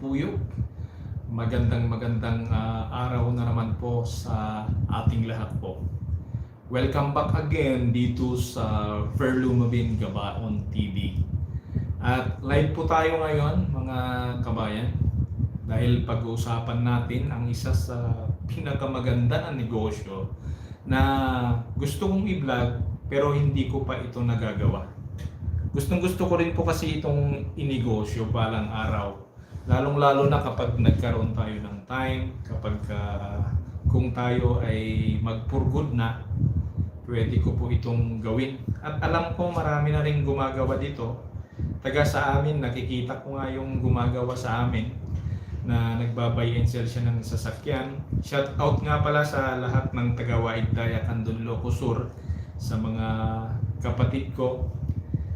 Puyok. Magandang araw na naman po sa ating lahat po. Welcome back again dito sa Verlumabin Gabaon TV. At live po tayo ngayon mga kabayan dahil pag-uusapan natin ang isa sa pinakamaganda na negosyo na gusto kong i-vlog pero hindi ko pa ito nagagawa. Gustong-gusto ko rin po kasi itong inegosyo balang araw. Lalong-lalo na kapag nagkaroon tayo ng time, kapag kung tayo ay mag-for-good na, pwede ko po itong gawin. At alam ko marami na rin gumagawa dito. Taga sa amin, nakikita ko nga yung gumagawa sa amin na nagba-buy and sell siya ng sasakyan. Shout out nga pala sa lahat ng taga Waid Dayak Andon Ilocos Sur, sa mga kapatid ko,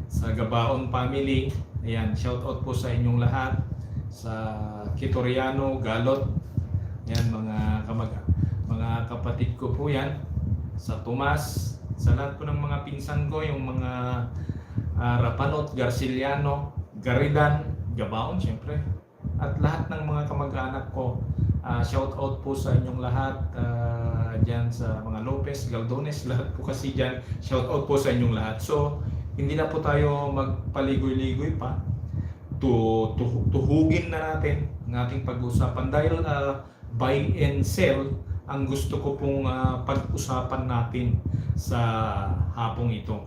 sa Gabaon family. Ayan, shout out po sa inyong lahat. Sa Kitoriano, Galot, yan mga kapatid ko po yan, sa Tomas, sa lahat po ng mga pinsan ko, yung mga Rapanot, Garciliano, Garidan, Gabaon syempre, at lahat ng mga kamag-anak ko. Shout out po sa inyong lahat, dyan sa mga Lopez, Galdones, lahat po kasi dyan, shout out po sa inyong lahat. So hindi na po tayo magpaligoy-ligoy pa, tuhugin na natin ang ating pag-usapan dahil buy and sell ang gusto ko pong pag-usapan natin sa hapong ito.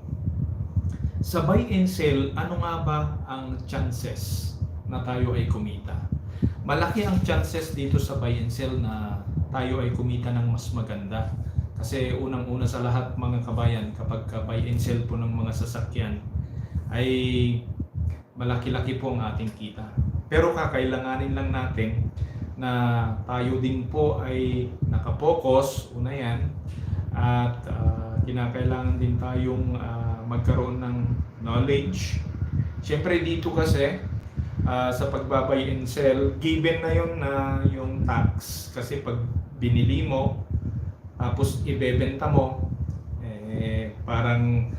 Sa buy and sell, ano nga ba ang chances na tayo ay kumita? Malaki ang chances dito sa buy and sell na tayo ay kumita ng mas maganda. Kasi unang-una sa lahat mga kabayan, kapag buy and sell po ng mga sasakyan ay malaki-laki po ang ating kita. Pero kakailanganin lang natin na tayo din po ay nakapokus, una yan, at kinakailangan din tayong magkaroon ng knowledge. Siyempre dito kasi sa pagbabay and sell, given na yun na yung tax. Kasi pag binili mo, tapos ibebenta mo, parang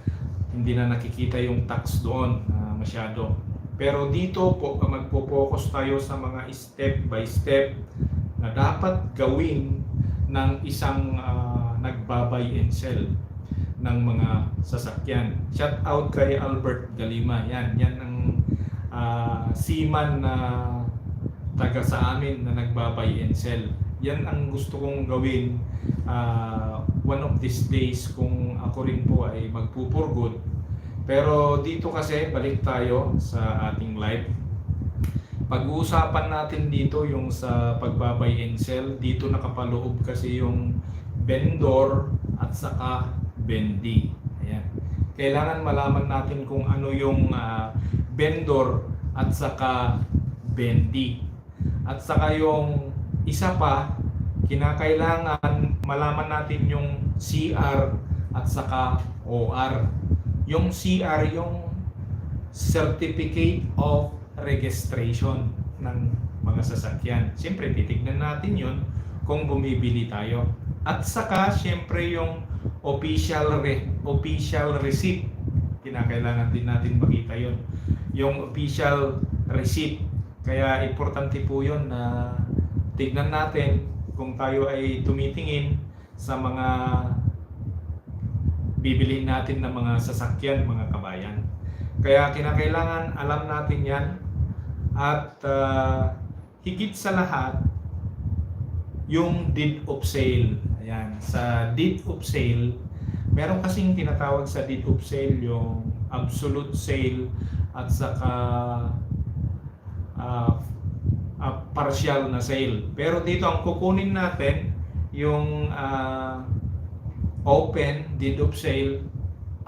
hindi na nakikita yung tax doon masyado. Pero dito po magpo-focus tayo sa mga step by step na dapat gawin ng isang nagbabay and sell ng mga sasakyan. Shout out kay Albert Galima. Yan ang seaman na taga sa amin na nagbabay and sell. Yan ang gusto kong gawin one of these days kung ako rin po ay magpupurgod. Pero dito kasi, balik tayo sa ating live. Pag-uusapan natin dito yung sa pagbabay and sell. Dito nakapaloob kasi yung vendor at saka vendee. Ayan. Kailangan malaman natin kung ano yung vendor at saka vendee. At saka yung isa pa, kinakailangan malaman natin yung CR at saka OR. Yung CR, yung Certificate of Registration ng mga sasakyan. Siyempre, titignan natin yun kung bumibili tayo. At saka, siyempre, yung official receipt. Kinakailangan din natin makita yun. Yung official receipt. Kaya, importante po yun na tignan natin kung tayo ay tumitingin sa mga bibilihin natin ng mga sasakyan, mga kabayan. Kaya kinakailangan alam natin yan. At higit sa lahat, yung deed of sale. Ayan. Sa deed of sale, meron kasing tinatawag sa deed of sale yung absolute sale at saka partial na sale. Pero dito ang kukunin natin yung open deed of sale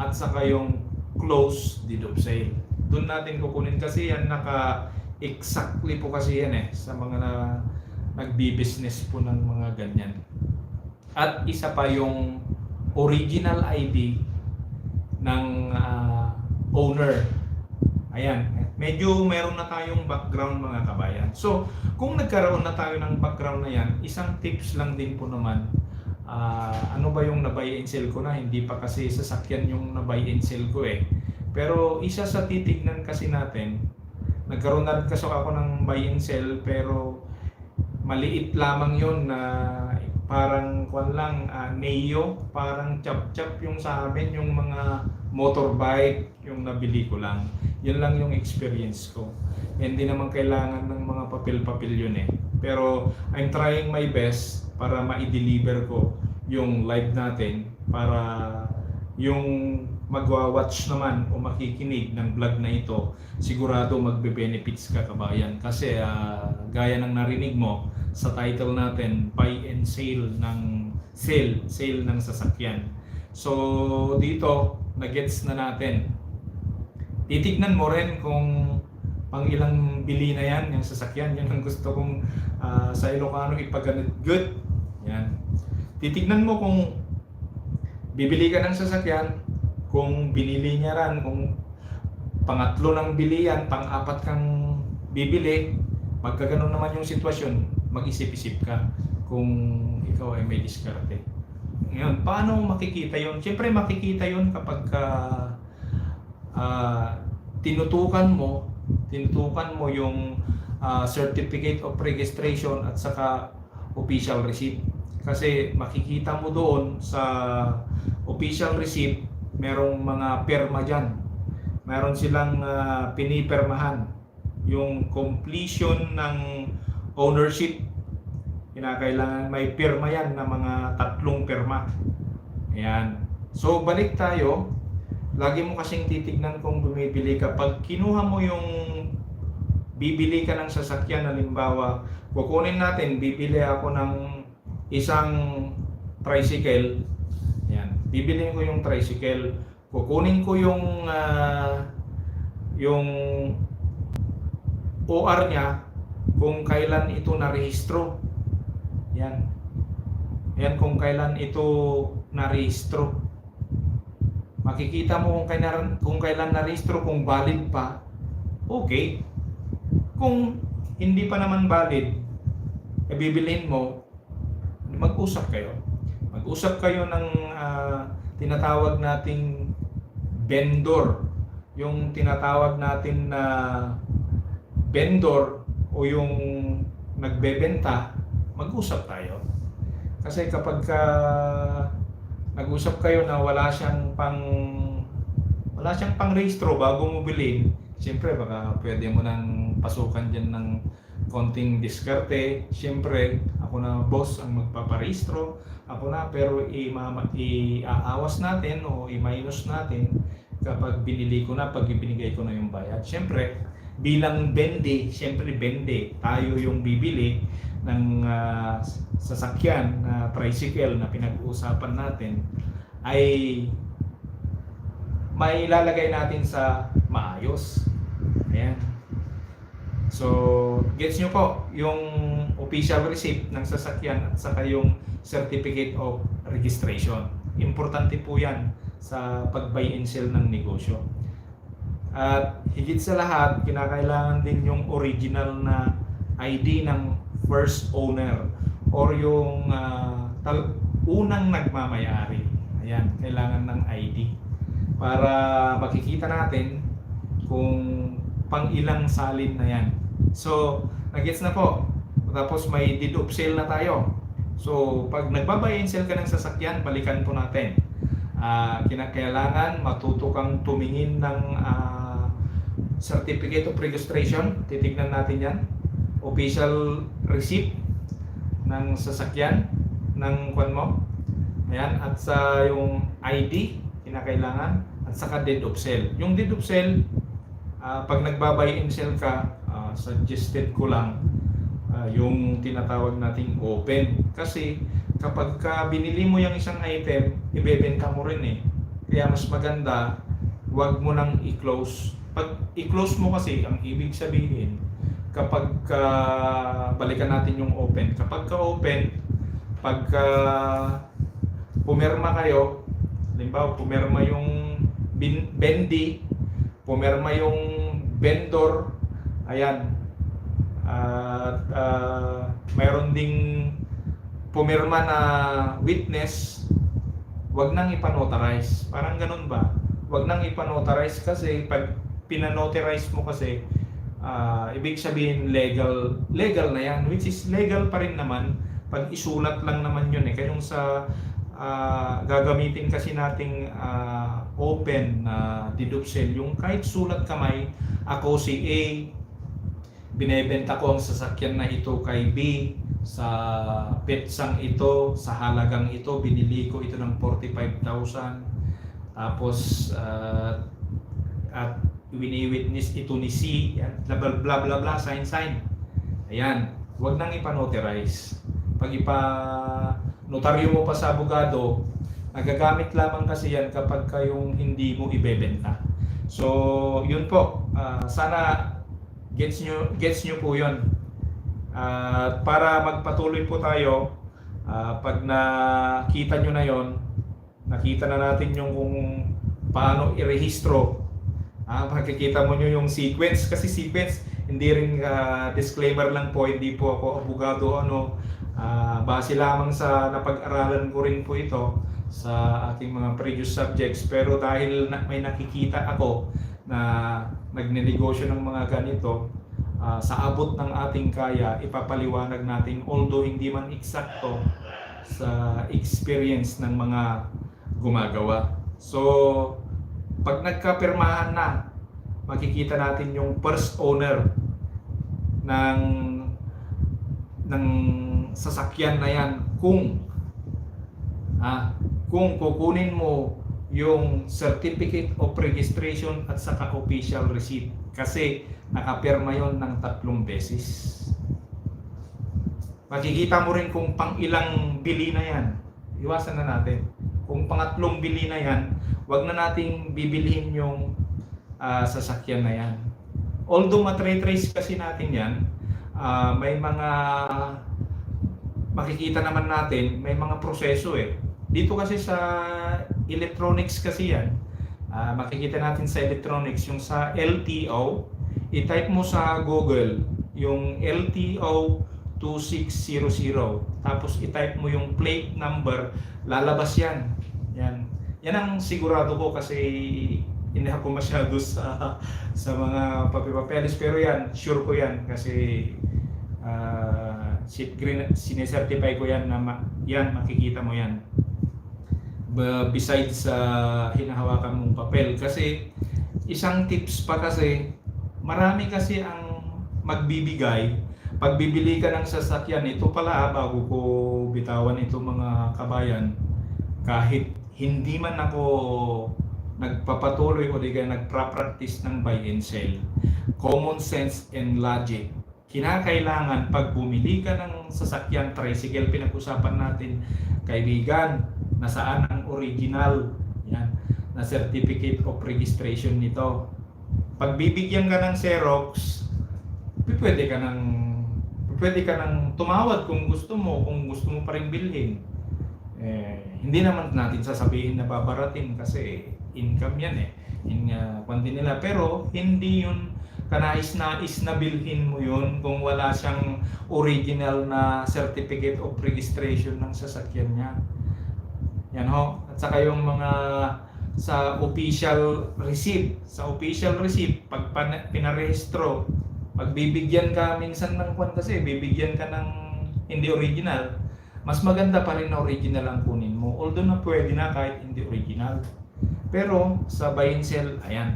at saka yung close deed of sale. Doon natin kukunin kasi yan exactly po kasi yan sa mga nagbi-business po ng mga ganyan. At isa pa yung original ID ng owner. Ayan, medyo meron na tayong background mga kabayan. So, kung nagkaroon na tayo ng background na yan, isang tips lang din po naman, ano ba yung na-buy and sell ko na? Hindi pa kasi sasakyan yung na-buy and sell ko Pero isa sa titignan kasi natin nagkaroon na rin kasi ako ng buy and sell, pero maliit lamang yon na parang kwan lang, Neo, parang chap-chap yung sa amin, yung mga motorbike, yung nabili ko lang. Yun lang yung experience ko. Hindi naman kailangan ng mga papel-papel yun eh. Pero I'm trying my best para ma-deliver ko yung live natin, para yung magwa-watch naman o makikinig ng vlog na ito, sigurado magbe-benefits ka, kabayan. Kasi gaya ng narinig mo sa title natin, buy and sale ng sale ng sasakyan. So dito, na-gets na natin. Titignan mo rin kung pang ilang bili na yan, yung sasakyan. Yan ang gusto kong sa Ilocano ipaganit good. Yan. Titignan mo kung bibili ka ng sasakyan, kung binili niya ran, kung pangatlo ng bili yan, pang-apat kang bibili, pagka ganun naman yung sitwasyon, mag-isip-isip ka kung ikaw ay may diskarte. Ngayon, paano makikita yun? Siyempre makikita yun kapag tinutukan mo yung certificate of registration at saka official receipt. Kasi makikita mo doon sa official receipt, merong mga perma dyan. Meron silang pinipermahan. Yung completion ng ownership, kinakailangan may perma yan na mga 3 perma. Ayan. So balik tayo. Lagi mo kasing titignan kung bumibili ka. Pag kinuha mo yung bibili ka ng sasakyan, halimbawa, kukunin natin, bibili ako ng isang tricycle. Yan. Bibilin ko yung tricycle. Kukunin ko yung OR niya kung kailan ito narehistro. Yan. Yan kung kailan ito narehistro. Makikita mo kung kailan narehistro, kung valid pa. Okay. Kung hindi pa naman valid, bibilhin mo, mag-usap kayo. Mag-usap kayo ng tinatawag nating vendor. Yung tinatawag natin na vendor o yung nagbebenta, mag-usap tayo. Kasi kapag nag-usap kayo na wala siyang pang-rehistro bago mo bilhin, siyempre baka pwede mo nang pasukan dyan ng konting diskarte. Siyempre, ako na boss ang magpaparehistro. Ako na, pero i-aawas natin o i-minus natin kapag binili ko na, pag ibinigay ko na yung bayad. Siyempre, bilang bende, tayo yung bibili ng sasakyan na tricycle na pinag-uusapan natin, ay may ilalagay natin sa maayos. Ayan. So, gets nyo po yung official receipt ng sasakyan at saka yung certificate of registration. Importante po yan sa pag-buy and sell ng negosyo. At higit sa lahat, kinakailangan din yung original na ID ng first owner or yung unang nagmamayari. Ayan, kailangan ng ID para makikita natin kung pang ilang salin na yan. So, nagets na po. Tapos may deed of sale na tayo. So, pag nagbabuy and sell ka ng sasakyan, balikan po natin. Kinakailangan matuto kang tumingin ng certificate of registration. Titignan natin yan. Official receipt ng sasakyan ng kwan mo. Ayan. At sa yung ID, kinakailangan. At saka deed of sale. Yung deed of sale, pag nagbabuy and sell ka, suggested ko lang yung tinatawag nating open. Kasi kapag binili mo yung isang item, ibebenta mo rin eh. Kaya mas maganda, wag mo nang i-close. Pag i-close mo kasi, ang ibig sabihin, kapag balikan natin yung open. Kapag ka-open, pagka pumirma kayo, halimbawa pumirma yung bendi, pumirma yung vendor, ayan, at mayroon ding pumirma na witness, wag nang ipanotarize. Parang ganun ba? Wag nang ipanotarize kasi pag pinanotarize mo kasi, ibig sabihin legal na yan, which is legal pa rin naman pag isulat lang naman yun eh. Kayong sa gagamitin kasi nating open na deduction, yung kahit sulat kamay, ako si A, binebenta ko ang sasakyan na ito kay B, sa petsang ito, sa halagang ito, binili ko ito ng 45,000. Tapos at wini-witness ito ni C, blah blah blah blah, blah sign. Ayan, wag nang ipa-notarize. Pag ipa-notaryo mo pa sa abogado, nagagamit lamang kasi yan kapag kayong hindi mo ibebenta. So, yun po. Sana gets nyo po yun. Para magpatuloy po tayo, pag nakita nyo na yon, nakita na natin yung kung paano irehistro. Makikita mo nyo yung sequence, kasi sequence, hindi rin disclaimer lang po, hindi po ako abogado, base lamang sa napag-aralan ko rin po ito sa ating mga previous subjects. Pero dahil may nakikita ako na nagnenegosyo ng mga ganito, sa abot ng ating kaya, ipapaliwanag natin, although hindi man eksakto sa experience ng mga gumagawa. So, pag nagkapirmahan na, makikita natin yung first owner ng sasakyan na yan kung kukunin mo yung certificate of registration at saka official receipt, kasi nakapirma yon ng 3 beses. Makikita mo rin kung pang ilang bili na yan. Iwasan na natin. Kung pangatlong bili na yan, wag na nating bibilihin yung sasakyan na yan. Although matrace kasi natin yan, may mga makikita naman natin, may mga proseso eh. Dito kasi sa electronics kasi yan, makikita natin sa electronics, yung sa LTO, i-type mo sa Google yung LTO 2600, tapos i-type mo yung plate number, lalabas yan. Yan ang sigurado ko, kasi hindi ako masyado sa mga papeles, pero yan, sure ko yan, kasi sinecertify ko yan na yan, makikita mo yan. Besides sa hinahawakan mong papel, kasi isang tips pa, kasi marami kasi ang magbibigay pag bibili ka ng sasakyan. Ito pala, bago ko bitawan ito mga kabayan, kahit hindi man ako nagpapatuloy o di kaya nagpa-practice ng buy and sell, common sense and logic kinakailangan pag bumili ka ng sasakyan, tricycle, pinag-usapan natin kaibigan, nasaan ang original yan na certificate of registration nito. Pag bibigyan ka ng Xerox, pwede ka nang tumawad kung gusto mo pa rin bilhin. Hindi naman natin sasabihin na babaratin, kasi income yan kwante nila, pero hindi yun kanais-nais na bilhin mo yun kung wala siyang original na certificate of registration ng sasakyan niya. Yan ho. At saka yung mga sa official receipt, pag pinarehistro, pag bibigyan ka minsan ng kasi bibigyan ka ng hindi original, mas maganda pa rin na original ang kunin mo, although na pwede na kahit hindi original. Pero sa buy and sell, ayan,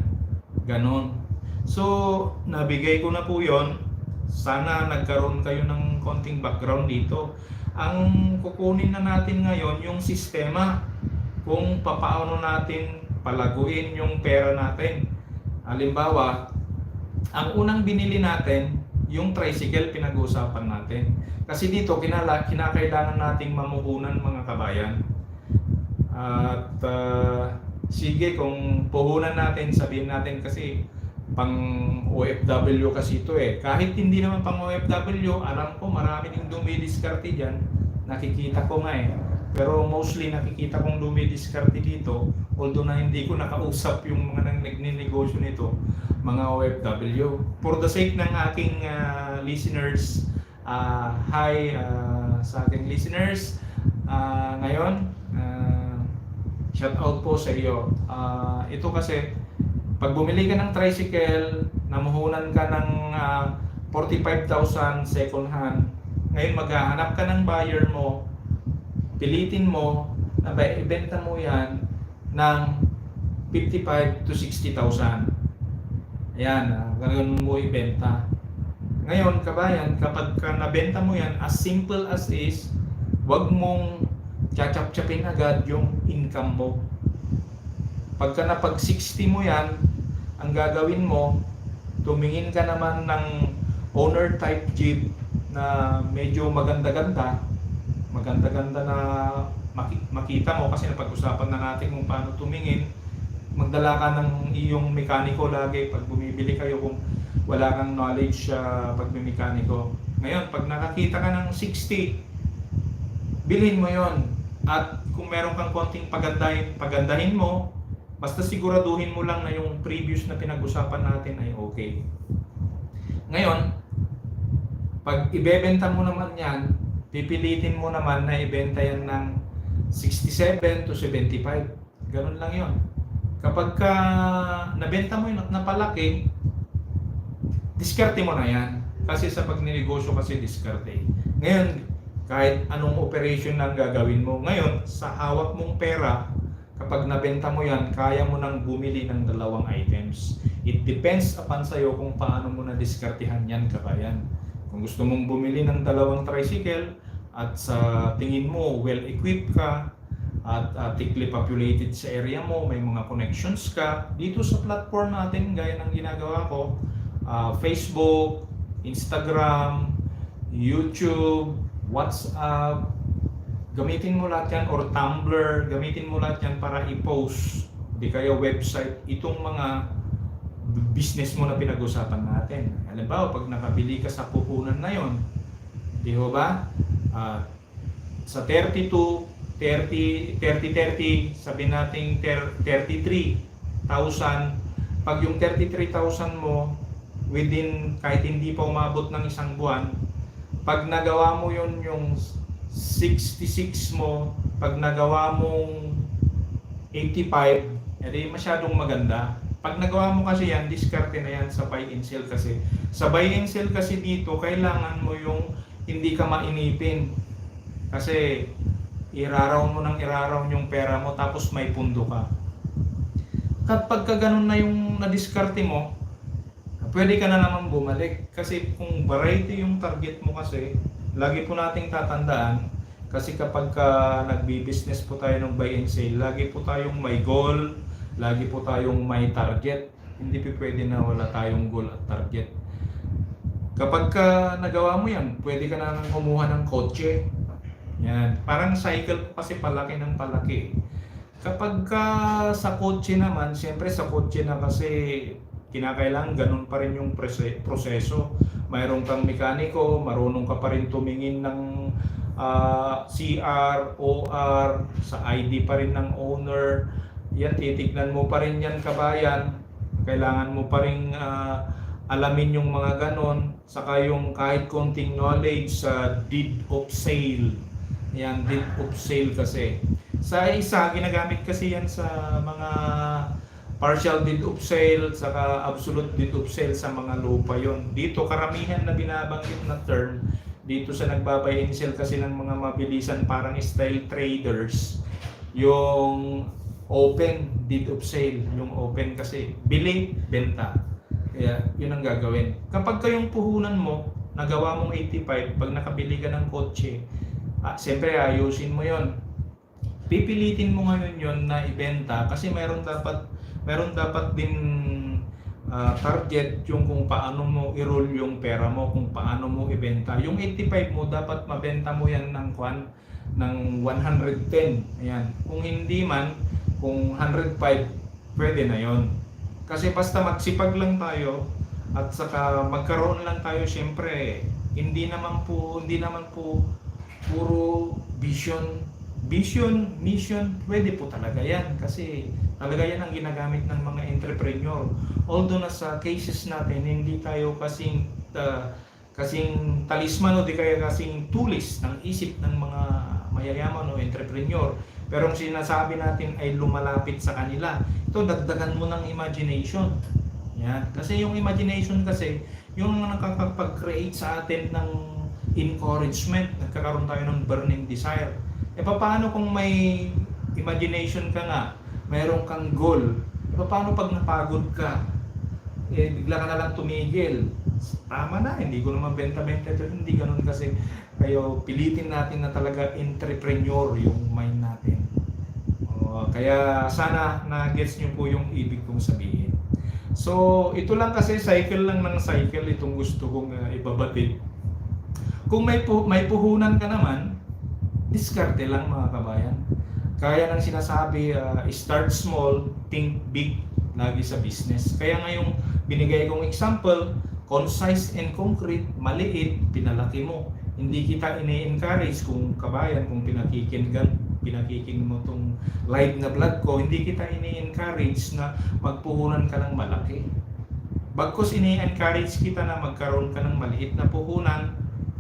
ganon. So, nabigay ko na po yon. Sana nagkaroon kayo ng konting background dito. Ang kukunin na natin ngayon, yung sistema, kung papaano natin palaguin yung pera natin. Halimbawa, ang unang binili natin, yung tricycle, pinag-uusapan natin. Kasi dito, kinakailangan nating mamuhunan, mga kabayan. At sige, kung puhunan natin, sabihin natin, kasi pang OFW kasi ito Kahit hindi naman pang OFW, alam ko marami ding dumidiskarte dyan. Nakikita ko nga Pero mostly nakikita kong dumidiskarte dito, although na hindi ko nakausap yung mga nagnenegosyo nito, mga OFW. For the sake ng aking listeners, hi sa ating listeners, ngayon, shout out po sa iyo. Ito kasi, pag bumili ka ng tricycle, namuhunan ka ng 45,000 second hand. Ngayon maghahanap ka ng buyer mo, pilitin mo na ibenta mo yan ng 55 to 60,000. Ayan, ganun mo ibenta. Ngayon, kabayan, kapag nabenta mo yan, as simple as is, wag mong chachap-chapin agad yung income mo. Pagka napag 60 mo yan, ang gagawin mo, tumingin ka naman ng owner type jeep na medyo maganda-ganda na makita mo kasi napag-usapan na natin kung paano tumingin. Magdala ka ng iyong mekaniko lagi pag bumibili kayo kung wala kang knowledge sa pagmimekaniko. Ngayon, pag nakakita ka ng 60, bilhin mo yon. At kung meron kang konting pagandahin mo, basta siguraduhin mo lang na yung previous na pinag-usapan natin ay okay. Ngayon, pag ibebenta mo naman yan, pipilitin mo naman na ibenta yan ng 67 to 75. Ganun lang yon. Kapag nabenta mo yun at napalaki, diskarte mo na yan. Kasi sa pagninegosyo kasi diskarte. Ngayon, kahit anong operation lang gagawin mo. Ngayon, sa hawak mong pera, kapag nabenta mo yan, kaya mo nang bumili ng 2 items. It depends upon sa'yo kung paano mo na diskartehan yan, kabayan. Kung gusto mong bumili ng 2 tricycle at sa tingin mo well-equipped ka at thickly populated sa area mo, may mga connections ka, dito sa platform natin, gaya ng ginagawa ko, Facebook, Instagram, YouTube, WhatsApp, gamitin mo lahat yan, or Tumblr, gamitin mo lahat yan para i-post, di kaya website, itong mga business mo na pinag-usapan natin. Halimbawa, pag nakabili ka sa puhunan na yon, di ba? Sa 32, 30, sabihin natin 33,000. Pag yung 33,000 mo, within, kahit hindi pa umabot ng 1 buwan, pag nagawa mo yun yung 66 mo, pag nagawa mong 85, edi masyadong maganda. Pag nagawa mo kasi yan, diskarte na yan sa buy and sell kasi. Sa buy and sell kasi dito, kailangan mo yung hindi ka mainipin. Kasi iraraw mo ng iraraw yung pera mo tapos may pundo ka. Kapag ganun na yung nadiskarte mo, pwede ka na naman bumalik. Kasi kung variety yung target mo kasi, lagi po nating tatandaan, kasi kapag nagbi-business po tayo ng buy and sell, lagi po tayong may goal, lagi po tayong may target. Hindi po pwede na wala tayong goal at target. Kapag nagawa mo yan, pwede ka na kumuha ng kotse. Yan. Parang cycle kasi palaki ng palaki. Kapag sa kotse naman, siyempre sa kotse na kasi kinakailangan ganun pa rin yung proseso. Mayroon kang mekaniko, marunong ka pa rin tumingin ng CR, OR, sa ID pa rin ng owner. Yan, titignan mo pa rin yan, kabayan. Kailangan mo pa rin alamin yung mga ganon. Saka yung kahit konting knowledge sa deed of sale. Yan, deed of sale kasi. Sa isa, ginagamit kasi yan sa mga partial deed of sale, saka absolute deed of sale sa mga lupa yon. Dito, karamihan na binabanggit na term, dito sa nagbabay and sell kasi ng mga mabilisan parang style traders, yung open deed of sale, yung open kasi, bili, benta. Kaya, yun ang gagawin. Kapag kayong puhunan mo, nagawa mong 85, pag nakabili ka ng kotse, siyempre ayusin mo yon. Pipilitin mo ngayon yon na ibenta kasi meron dapat din target yung kung paano mo i-roll yung pera mo, kung paano mo ibenta. Yung 85 mo, dapat mabenta mo yan ng 110. Ayan. Kung hindi man, kung 105, pwede na yon. Kasi basta magsipag lang tayo at saka magkaroon lang tayo, syempre, hindi naman po puro vision, mission, pwede po talaga yan kasi talaga yan ang ginagamit ng mga entrepreneur. Although nasa cases natin, hindi tayo kasing talisman o di kaya kasing tulis ng isip ng mga mayayaman o entrepreneur. Pero ang sinasabi natin ay lumalapit sa kanila. Ito, dagdagan mo ng imagination. Yan. Kasi yung imagination kasi, yung nakakapag-create sa atin ng encouragement, nagkakaroon tayo ng burning desire. E paano kung may imagination ka nga, mayroon kang goal, e paano pag napagod ka, eh bigla ka na lang tumigil? Tama na, hindi ko naman benta-benta ito, hindi ganun kasi. Kayo, pilitin natin na talaga entrepreneur yung mind natin. Kaya sana na-gets nyo po yung ibig kong sabihin. So, ito lang kasi cycle lang ng cycle itong gusto kong ibabatid. Kung may puhunan ka naman, diskarte lang mga kabayan. Kaya nang sinasabi, start small, think big lagi sa business. Kaya ngayong binigay kong example, concise and concrete, maliit, pinalaki mo. Hindi kita ini-encourage kung kabayan, kung pinakikin mo tong live na vlog ko, hindi kita ini-encourage na magpuhunan ka ng malaki. Bagkus ini-encourage kita na magkaroon ka ng maliit na puhunan,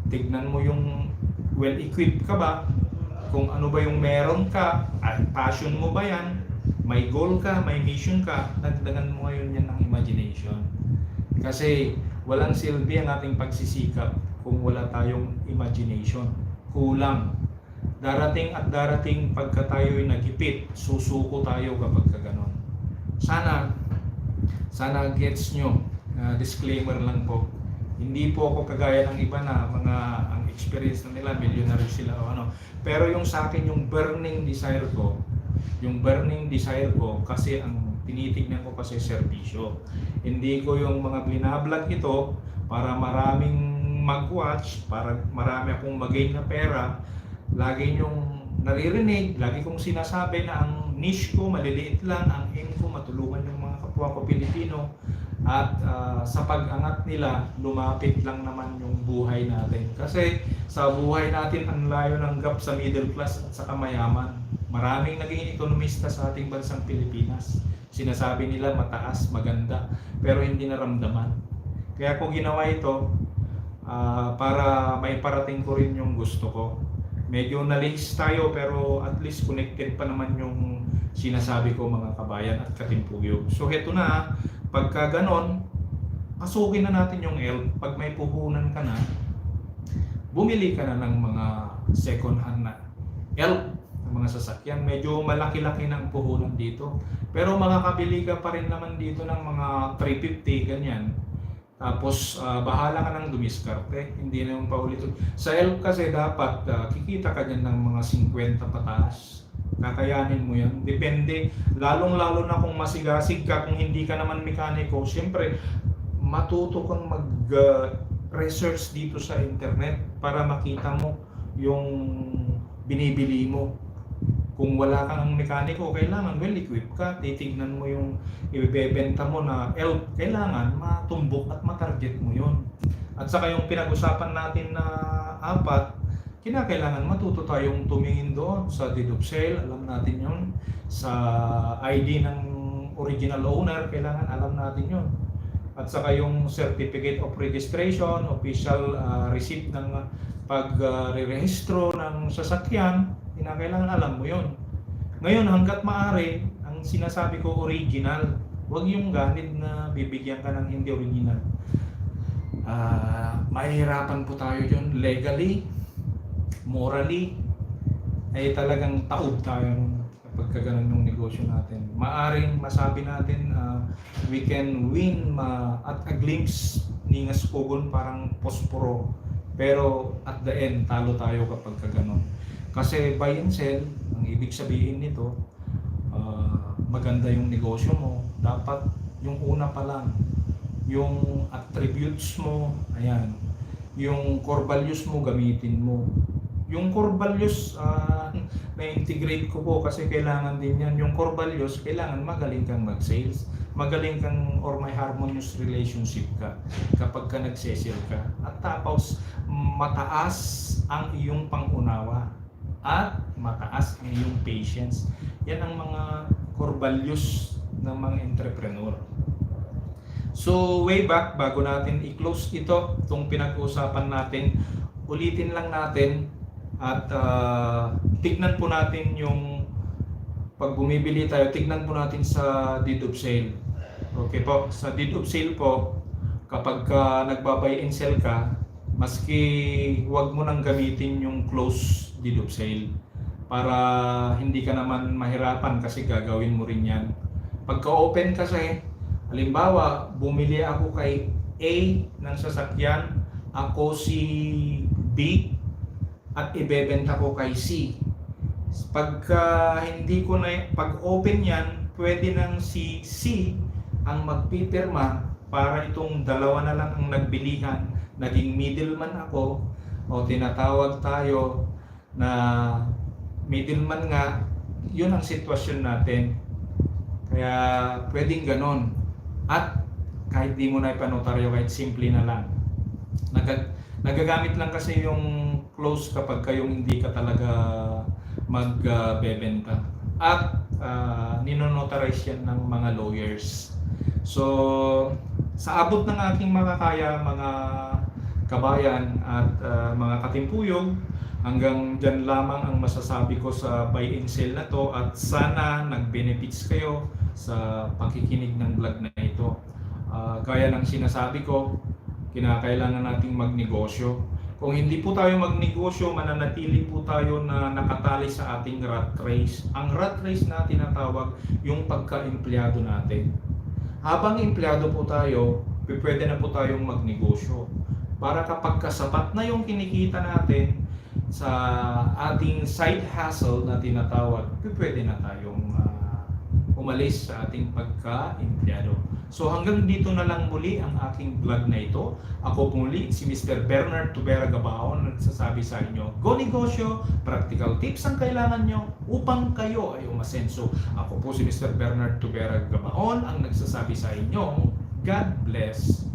tignan mo yung well-equipped ka ba, kung ano ba yung meron ka, at passion mo ba yan, may goal ka, may mission ka, dagdagan mo ngayon yan ng imagination. Kasi walang silbi ang ating pagsisikap kung wala tayong imagination. Kulang. Darating at darating pagka tayo'y nagipit, susuko tayo kapag ganon. Sana gets nyo. Disclaimer lang po. Hindi po ako kagaya ng iba na mga ang experience na nila, millionaire sila o ano. Pero yung sa akin, yung burning desire ko kasi ang tinitignan ko kasi serbisyo. Hindi ko yung mga binablog ito para maraming mag-watch, para marami akong mag-gain na pera. Lagi nyong naririnig, lagi kong sinasabi na ang niche ko maliliit lang, ang aim ko matulungan yung mga kapwa ko Pilipino at sa pag-angat nila, lumapit lang naman yung buhay natin. Kasi sa buhay natin, ang layo ng gap sa middle class at sa mayaman. Maraming naging ekonomista sa ating bansang Pilipinas. Sinasabi nila mataas, maganda, pero hindi naramdaman. Kaya ko ginawa ito para may parating ko rin yung gusto ko. Medyo na-links tayo pero at least connected pa naman yung sinasabi ko mga kabayan at katimpuyog. So heto na, pagka ganon, pasukin na natin yung help. Pag may puhunan ka na, bumili ka na ng mga second hand na help ng mga sasakyan. Medyo malaki-laki ng puhunan dito. Pero makakabili ka pa rin naman dito ng mga 350 ganyan. Tapos bahala ka nang dumiskarte, hindi na yung paulit. Sa help kasi dapat kikita ka dyan ng mga 50 pataas. Kakayanin mo yan. Depende, lalong-lalo na kung masigasig ka, kung hindi ka naman mekaniko, siyempre matuto kang mag-research dito sa internet para makita mo yung binibili mo. Kung wala kang mekaniko, kailangan well-equipped ka. Titignan mo yung ibebenta mo na help. Kailangan matumbok at matarget mo yun. At saka yung pinag-usapan natin na 4, kinakailangan matuto tayong tumingin doon sa deed of sale. Alam natin yun. Sa ID ng original owner, kailangan alam natin yun. At saka yung certificate of registration, official receipt ng pag-rehistro ng sasakyan, kailangan alam mo yon. Ngayon, hanggat maaari, ang sinasabi ko original. Huwag yung ganid na bibigyan ka ng hindi original. Mahihirapan po tayo yun legally, morally, ay talagang taob tayo kapag ganun yung negosyo natin. Maaring masabi natin we can win at a glimpse ningas pugon parang posporo. Pero at the end, talo tayo kapag ganun. Kasi buy and sell, ang ibig sabihin nito, maganda yung negosyo mo. Dapat yung una pa lang, yung attributes mo, ayan, yung core values mo, gamitin mo. Yung core values, na-integrate ko po kasi kailangan din yan. Yung core values, kailangan magaling kang mag-sales, magaling kang or may harmonious relationship ka kapag ka nagsesell ka. At tapos, mataas ang iyong pangunawa at mataas ang iyong patience. Yan ang mga core values ng mga entrepreneur. So way back, bago natin i-close itong pinag-uusapan natin, ulitin lang natin at tignan po natin yung pag bumibili tayo, tignan po natin sa deed of sale. Okay po, sa deed of sale po, kapag ka nagba-buy and sell ka, maski wag mo nang gamitin yung close deed of sale para hindi ka naman mahirapan kasi gagawin mo rin yan. Pagka-open kasi, halimbawa, bumili ako kay A ng sasakyan, ako si B, at ibebenta ko kay C. Pagka hindi ko na, pag-open yan, pwede nang si C ang magpipirma para itong dalawa na lang ang nagbilihan, naging middleman ako, o tinatawag tayo na middleman nga, yun ang sitwasyon natin. Kaya pwedeng ganon. At kahit di mo na ipanotaryo, kahit simple na lang. Nagagamit lang kasi yung close kapag kayong hindi ka talaga magbebenta. At ninonotarize yan ng mga lawyers. So, sa abot ng aking makakaya, mga kabayan at mga katimpuyog, hanggang dyan lamang ang masasabi ko sa buy and sell na to, at sana nag-benefits kayo sa pakikinig ng vlog na ito. Gaya ng sinasabi ko, kinakailangan nating magnegosyo. Kung hindi po tayo magnegosyo, mananatili po tayo na nakatali sa ating rat race. Ang rat race na tinatawag yung pagka-empleyado natin. Habang empleyado po tayo, pwede na po tayong magnegosyo. Para kapag kasapat na yung kinikita natin sa ating side hustle na tinatawag, pwede na tayong umalis sa ating pagka-empleyado. So hanggang dito na lang muli ang aking vlog na ito. Ako muli si Mr. Bernard Tubera Gabaon, nagsasabi sa inyo, go negosyo, practical tips ang kailangan nyo upang kayo ay umasenso. Ako po si Mr. Bernard Tubera Gabaon, ang nagsasabi sa inyo, God bless.